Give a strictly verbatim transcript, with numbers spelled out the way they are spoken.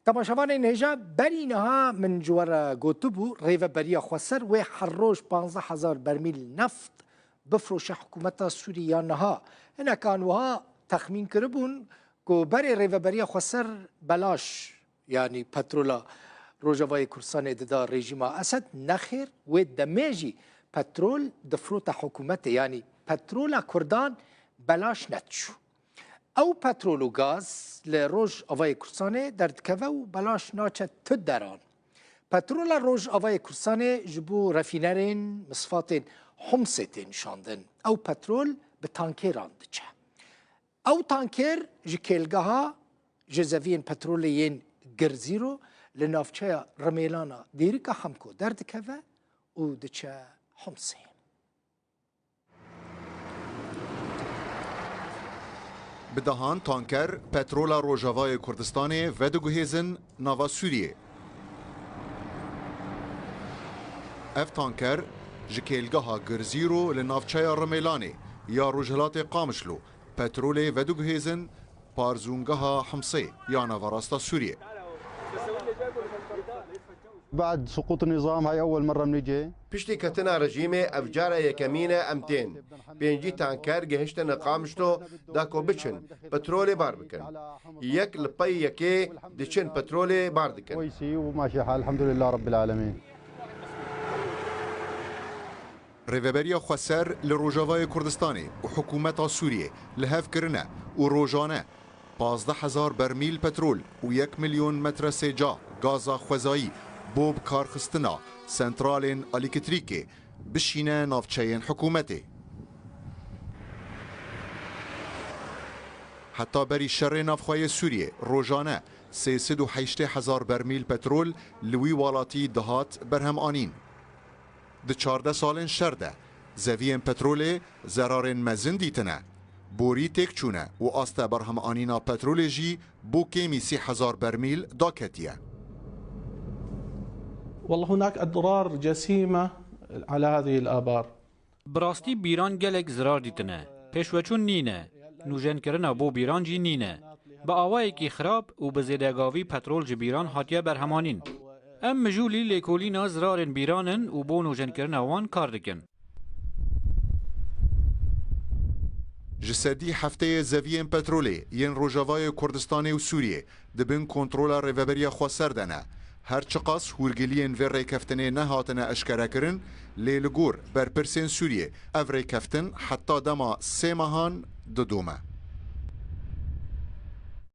Temaşevanên hêja, berî niha min ji we re gotibû, Rêveberiya Xweser wê her roj panzdeh hezar bermîl neft bifroşe hikûmeta Sûrî ya niha. Hinekan wiha texmîn kiribûn ku berê Rêveberiya Xweser belaş, yanî petrola Rojavayê Kurdistanê dida rejîma Esed, nexêr, wê demê jî petrol difrote hikûmetê, yanî petrola Kurdan belaş nediçû. Ew petrol û gaz li Rojavayê Kurdistanê derdikeve û belaş naçe tu deran. Petrola Rojavayê Kurdistanê ji bo refînerên misfatên Homsê tê nişandin. Ew petrol bi tankeran diçe. Ew tanker ji kêlgeha ji zeviyên petrolê yên Girzîro li navçeya Rimêlana Dêrika Hemko derdikeve û diçe Homsê. Bi dehan tanker petrola Rojavayê Kurdistanê vediguhêzin nava Sûriyê. Ev tanker ji kêlgeha Girzîro li navçeya Rimêlanê ya rojhilatê Qamişlo petrolê vediguhêzin parzûngeha Himsê ya naverasta Sûriyê. بعد سقوط النظام، هاي أول مرة بنيجي. Piştî ketina rejîmê, ev cara yekemîn e em tên. Pêncî tanker gihiştin li Qamişlo da ku biçin petrolê bar bikin. Yek li pey yekê diçin petrolê bar dikin. كويسة وماشي الحال، الحمد لله رب العالمين. Rêveberiya Xweser li Rojavayê Kurdistanê û hikûmeta Sûriyê li hev kirine û rojane pazdeh hezar bermîl petrol û yek milyon metre sêca gaza xwezayî bo bikarxistina sentralên elektrîkê bişîne navçeyên hikûmetê. Heta berî şerê navxweyê Sûriyê rojane sê sed û heştê hezar bermîl petrol li wî welatî dihat berhemanîn. Di çardeh salên şer de zeviyên petrolê zerarên mezin dîtine. Borî têk çûne û asta berhemanîna petrolê jî bo kêmî sî hezar bermîl daketiye. والله هناك أضرار جسيمة على هذه الآبار. Bi rastî bîran gelek zirar dîtine. Pêşveçûn nîne. Nûjenkirina bo bîran jî nîne. Bi awayekî xirab û bi zêdegavî petrol ji bîran hatiye berhemanîn. Em mijûlî lêkolîna zirarên bîran in û bo nûjenkirina wan kar dikin. Ji sedî heftê yê zeviyên petrolê yên Rojavayê Kurdistanê û Sûriyê di bin kontrola Rêveberiya Xweser de ne. Her çiqas hûrgiliyên vê rêkeftinê nehatine eşkerekirin, lê li gor berpirsên Sûriyê ev rêkeftin heta dema sê mehan didome.